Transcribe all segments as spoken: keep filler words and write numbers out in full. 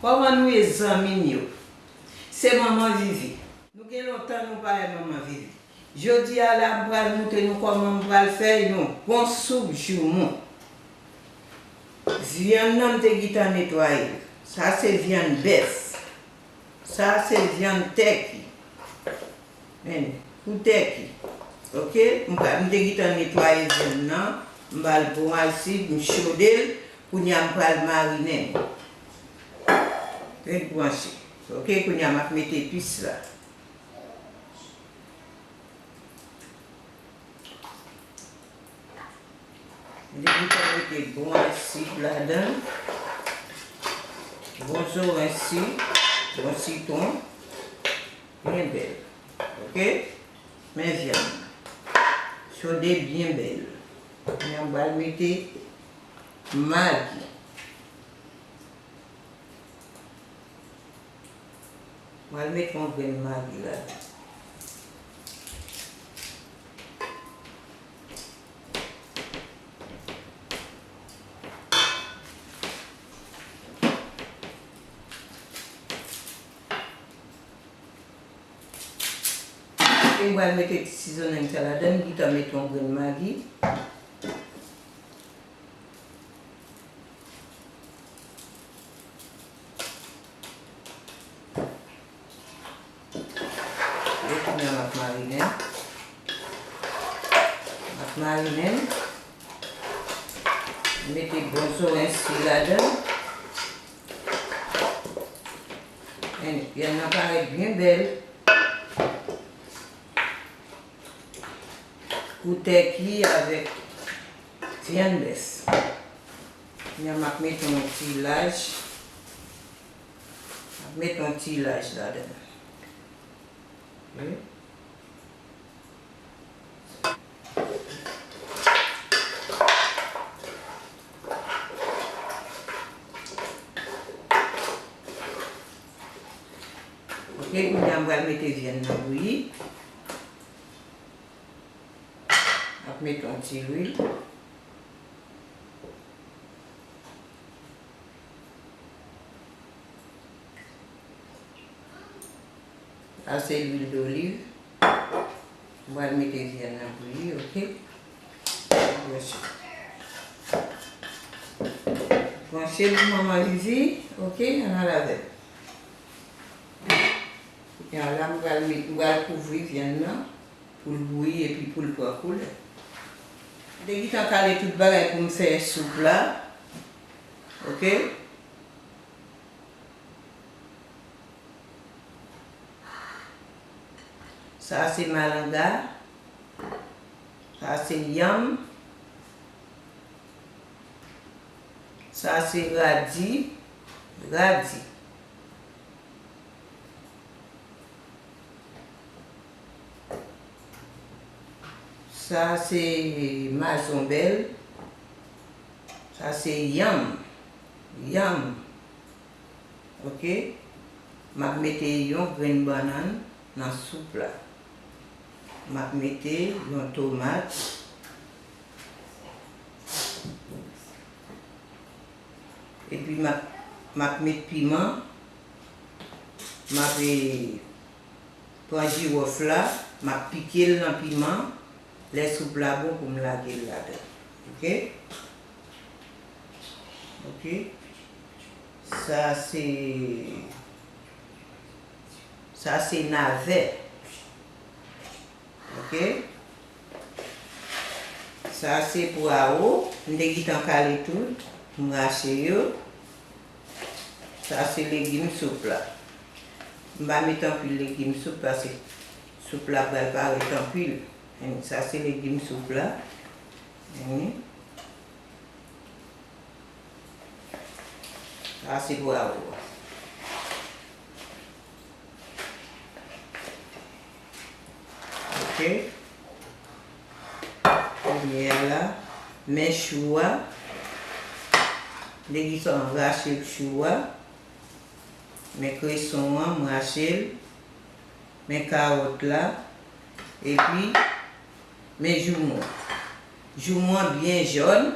Kòman nou ye, zanmi m yo? Se Manman Vivi. Nou gen lontan nou pa wè Manman Vivi. Jodi a la, m pral montre nou kòman m pral fè yon bon soup joumou. Vyann nan, m te gentan netwaye l. Sa se vyann bèf. Sa se vyann tèki. Men, pou tèki. Oke? M pa, m te gentan netwaye vyann nan. M ba l bon asid, m chode l. Kounye a, m pral marinen l. Ret branche. Oke? Kounye a, m ap mete epis la. Li gentan mete bon asid ladan. Bon zoranj si, bon sitwon. Byen bèl. Oke? Men vyann nan. Chode byen bèl. Kounye a m pral mete magi. Mwen al met yon grenn magi ladan. E mwen al mete ti sizonenn sa ladan, m gentan met yon grenn magi. E kounye a m ap marinen. M ap marinen. Mete bon zoranj si ladan. Vyann nan parèt byen bèl. Pou tèki avèk vyann bèf. Kounye a m ap mete yon ti laj. M ap mete yon ti laj ladan. Oke. Oke, kounye a m pral mete vyann nan bouyi. M ap mete yon ti lwil. Sa se lwil doliv. Mwen pral mete vyann nan bouyi, oke? Branche. Branche pou manman Vivi, oke? Ann al avè m. Kounye a la, m pral met, m pral kouvri vyann nan pou l bouyi epi pou l pran koulè. M te gentan kale tout bagay pou m fè soup la. Oke? Sa se malanga. Sa se yanm. Sa se radi. Radi. Sa se mazonbèl. Sa se yanm. Yanm. Oke? M ap mete yon grenn bannann nan soup la. M ap mete yon tomat. Epi m ap, m ap met piman. M ap, eh, pran jiwòf la, m ap pike l nan piman. Lè soup la bon pou m lage l ladan. Oke? Oke? Sa se, sa se navè. Oke? Sa se pwawo. M te gentan kale tout. M rache yo. Sa se legim soup la. M pa met anpil legim soup paske soup la pral parèt anpil. Sa se legim soup la. Sa se pwawo. Oke. Kounye a la, men chou a. Depi sa m rache chou a. Men kreson an, m rache l. Men kawòt la. Epi, men joumou an. Joumou an byen jòn.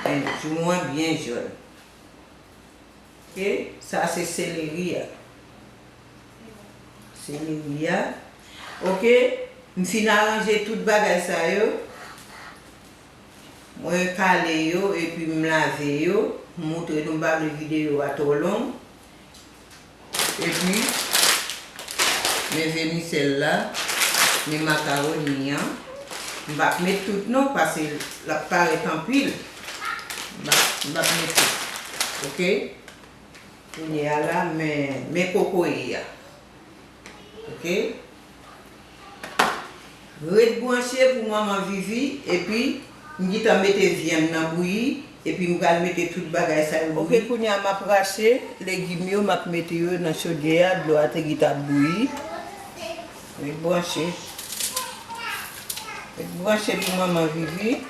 Men joumou an byen jòn. Ok, sa se seleri a. Seleri a. Ok, m fin aranje tout bagay sa yo. Mwen kale yo epi m lave yo. M moutre nou, m pa vle videyo a twò long. Epi, men vèmisèl la, men makawoni an. M p ap met tout non, paske l ap parèt anpil. M p ap, m p ap met tout. Ok? Kounye a la, men, men kokoye a. Ok? Ret branche pou manman Vivi, epi m gentan mete vyann nan bouyi, epi m pral mete tout bagay sa yo bouyi. Ok, kounye a m ap rache legim yo, m ap mete yo nan chodyè a, dlo a te gentan ap bouyi. Ret branche. Ret branche pou manman Vivi.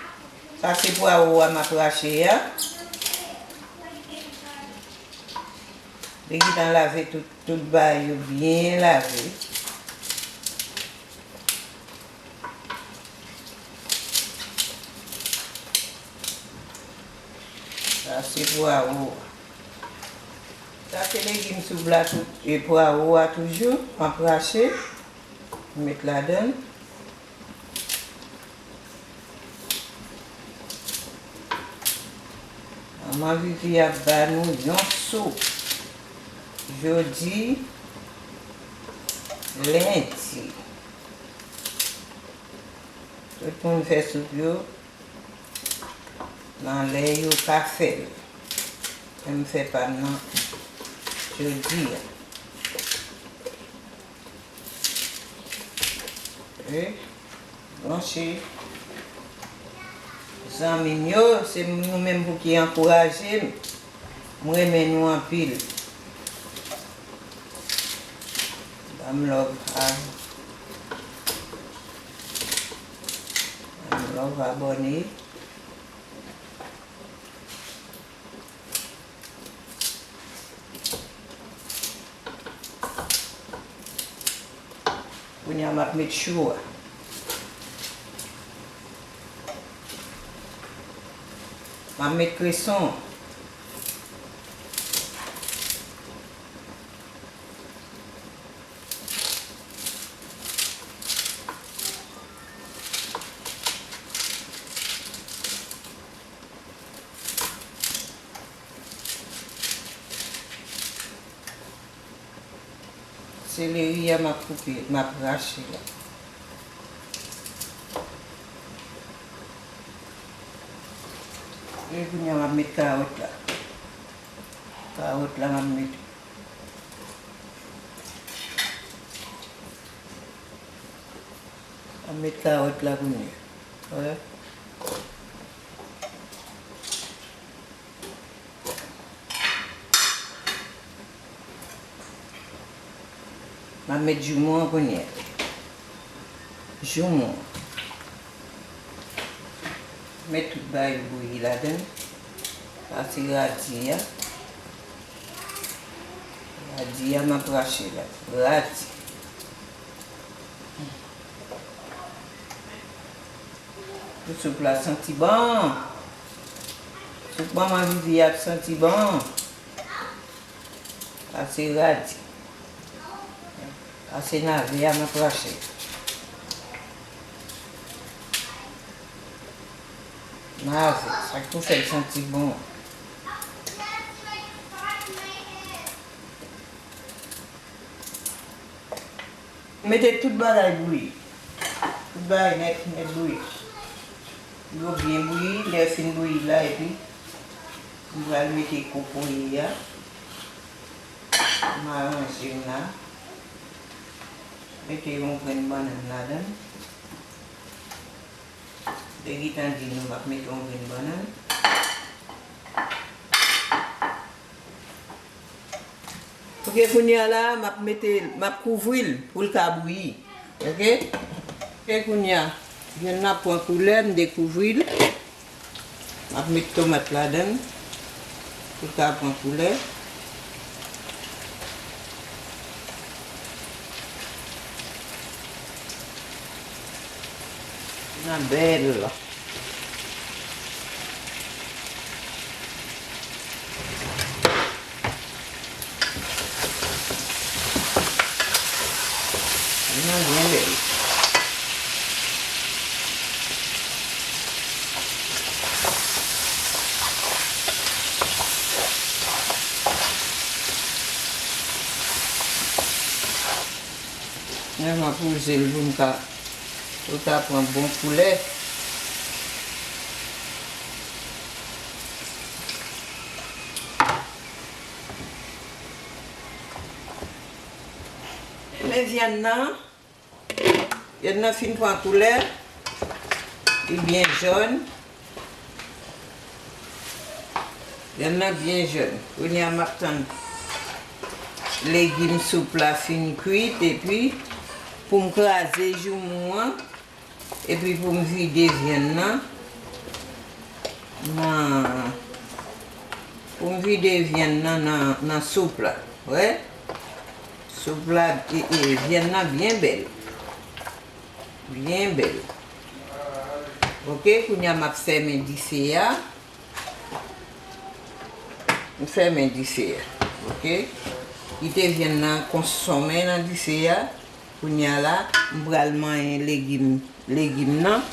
Sa se pwawo a m ap rache a. Li gentan lave tout, tout bagay yo byen lave. Sa se pwawo a. Sa se legim soub la tou, e pwawo a toujou, m ap rache. Met ladan l. Manman Vivi ap ba nou yon soup. Jodi, lendi. Tout moun fè soup yo nan lè yo ka fè l. Men m fè pa m nan jodi a. Wi. Bon, se zanmi m yo, se nou menm pou ki ankouraje m. M renmen nou anpil. Ban m love a. Ban m love, abòne. Kounye a m ap met chou a. M ap met kreson. Seleri a m ap koupe, m ap rache la. E kounye a m ap met kawòt la. Kawòt la m ap met. M ap met kawòt la kounye a. Wè. M ap met joumon an kounye a. Joumon. Met tout bagay bouyi ladan l. Sa se radi a. Radi a m ap rache la. Radi. Tout soup la santi bon. Soup manman Vivi ap santi bon. Sa se radi. Sa se navè a m ap rache. Navè, sa k pou fè l santi bon. Mete tout bagay bouyi. Tout bagay nèt, nèt bouyi. Dlo byen bouyi, lè fin bouyi la, epi m pral mete kokoye a. M aranje m la. Mete yon grenn bannann ladan l. Te gentan di nou m ap mete yon grenn bannann. Ok, kounye a la, m ap mete, m ap kouvri l pou l ka bouyi. Ok? Ok, kounye a, vyann nan pran koulè, m dekouvri l. M ap met tomat ladan l pou l ka pran koulè. Nan bèl. Byen bèl. Lè m ap wouze l pou m ka, pou l ka pran bon koulè. Men vyann nan, vyann nan fin pran koulè, li byen jòn. Vyann nan byen jòn. Kounye a m ap tann legim soup la fin kwit, epi pou m kraze joumou an, epi pou m vide vyann nan nan, pou m vide vyann nan nan, nan soup la. Wè? Soup la, e, e, vyann nan byen bèl. Byen bèl. Oke, kounye a m ap fèmen dife a. M fèmen dife a. Oke? Kite vyann nan konsonmen nan dife a. Kounye a la, m pral manyen legim, legim nan.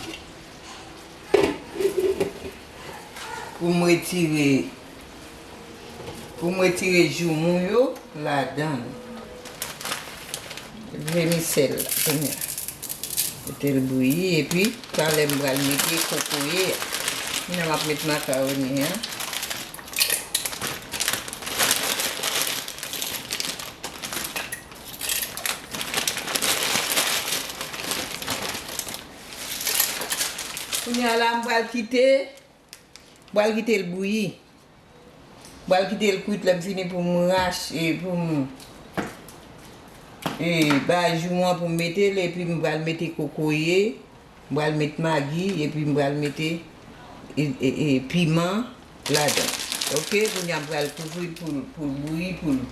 Pou m retire, pou m retire joumou yo ladan l. Vèmisèl la, kounye a. Mete l bouyi, epi talè m pral mete kokoye a. Kounye a m ap met makawoni an. Kounye a la, m pral kite, m pral kite l bouyi. M pral kite l kwit, lè m fini pou m rache, pou m, e, bay joumou an pou m mete l, epi m pral mete kokoye, m pral met magi, epi m pral mete, e, e, e, piman ladan. Oke, kounye a m pral kouvri l pou l, pou l bouyi, pou l,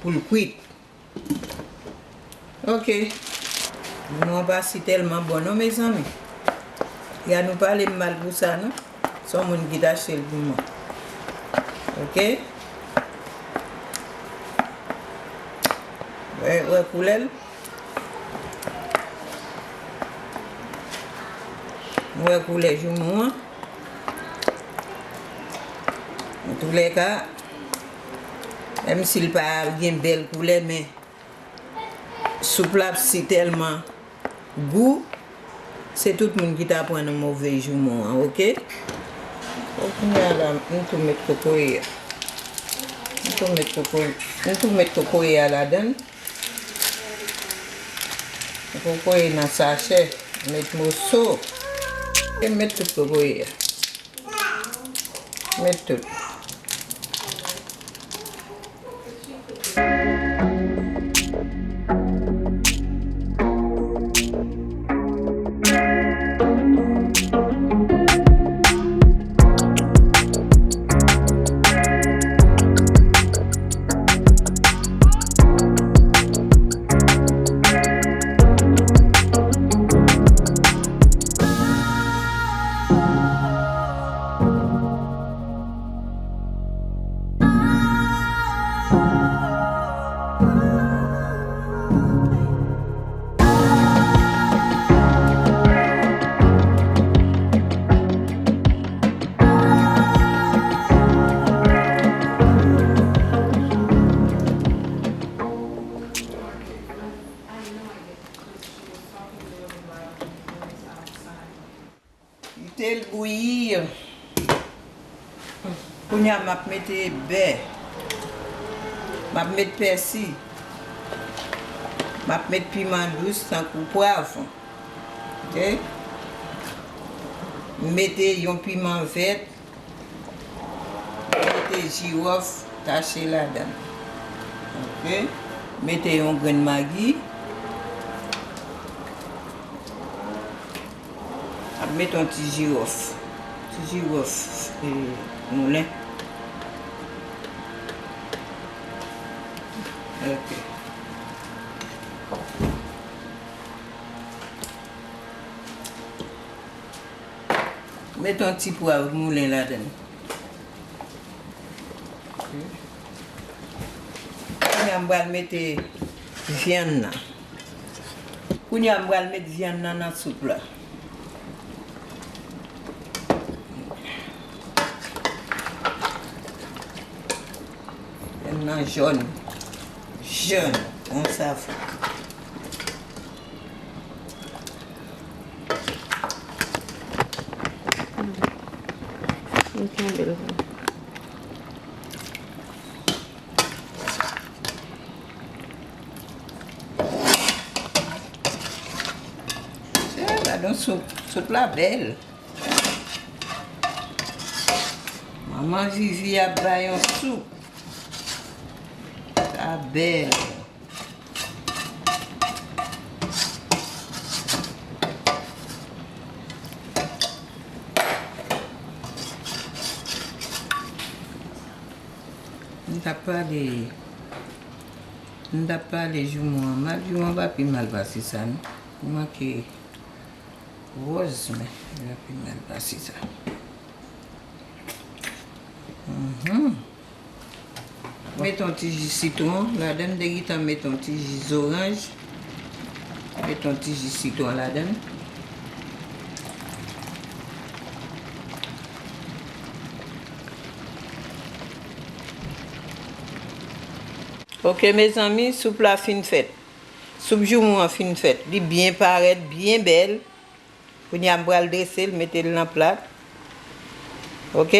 pou l kwit. Oke. Joumou an pa si tèlman bon non, mezanmi. Ya nou pale m mal pou sa non. Se yon moun ki t achte l pou mwen. Oke. Wè, wè koulè l. Wè koulè joumou an. Antoulèka, menm si l pa gen bèl koulè, men soup la ap si tèlman gou, se tout moun ki ta pran nan move joumou an, oke? Bon, kounye a la, m tou met kokoye a. M tou met kokoye, m tou met kokoye a ladan l. Kokoye nan sachè, met moso. E met tout kokoye a. Met tout. Kite l bouyi. Kounye a, m ap mete bè. M ap met pèsi. M ap met piman dous tankou pwav. Oke? M mete yon piman vèt. Mete jiwòf tache ladan. Oke? Mete yon grenn magi. Ap mete yon ti jiwòf. Ti jiwòf, e, moulen. Oke. Mete yon ti pwav moulen ladan. Kounye a m pral mete vyann nan. Kounye a, m pral met vyann nan nan soup la. Vyann nan jòn. Jòn. Konsa. Li kenbe l. Gadon soup, soup la bèl. Manman Vivi ap bay yon soup. Sa bèl. M t ap pale, m t ap pale joumou an mal. Joumou an pa pi mal pase sa, non. Li manke wòz, men li pa pi mal pase sa. Mhm. Met yon ti ji sitwon ladan, m te gentan met yon ti ji zoranj. Met yon ti ji sitwon ladan. Ok, mezanmi, soup la fin fèt. Soup joumou an fin fèt. Li byen parèt, byen bèl. Kounye a, m pral drese l, mete l nan plat. Ok?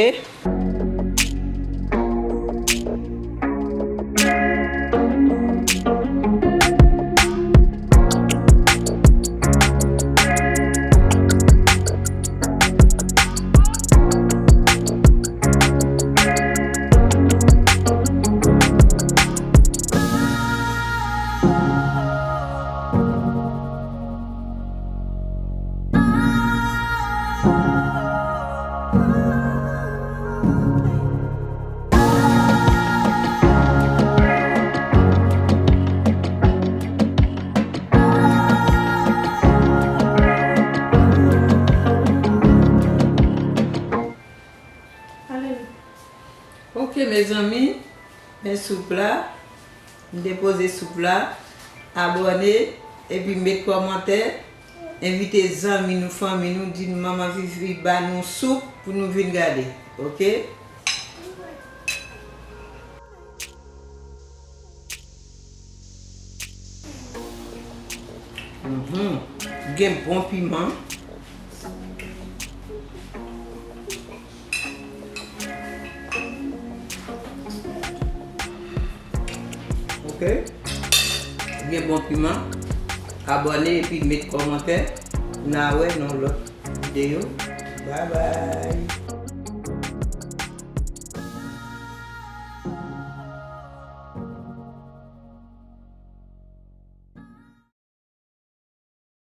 Ok, mezanmi, men soup la. M depoze soup la. Abòne, epi met kòmantè. Envite zanmi nou, fanmi nou, di nou Manman Vivi ba nou soup pou nou vin gade. Ok? Mhm. Gen bon piman. Ok? Gen bon piman. Abòne epi met kòmantè. N a wè nan lòt videyo. Babay.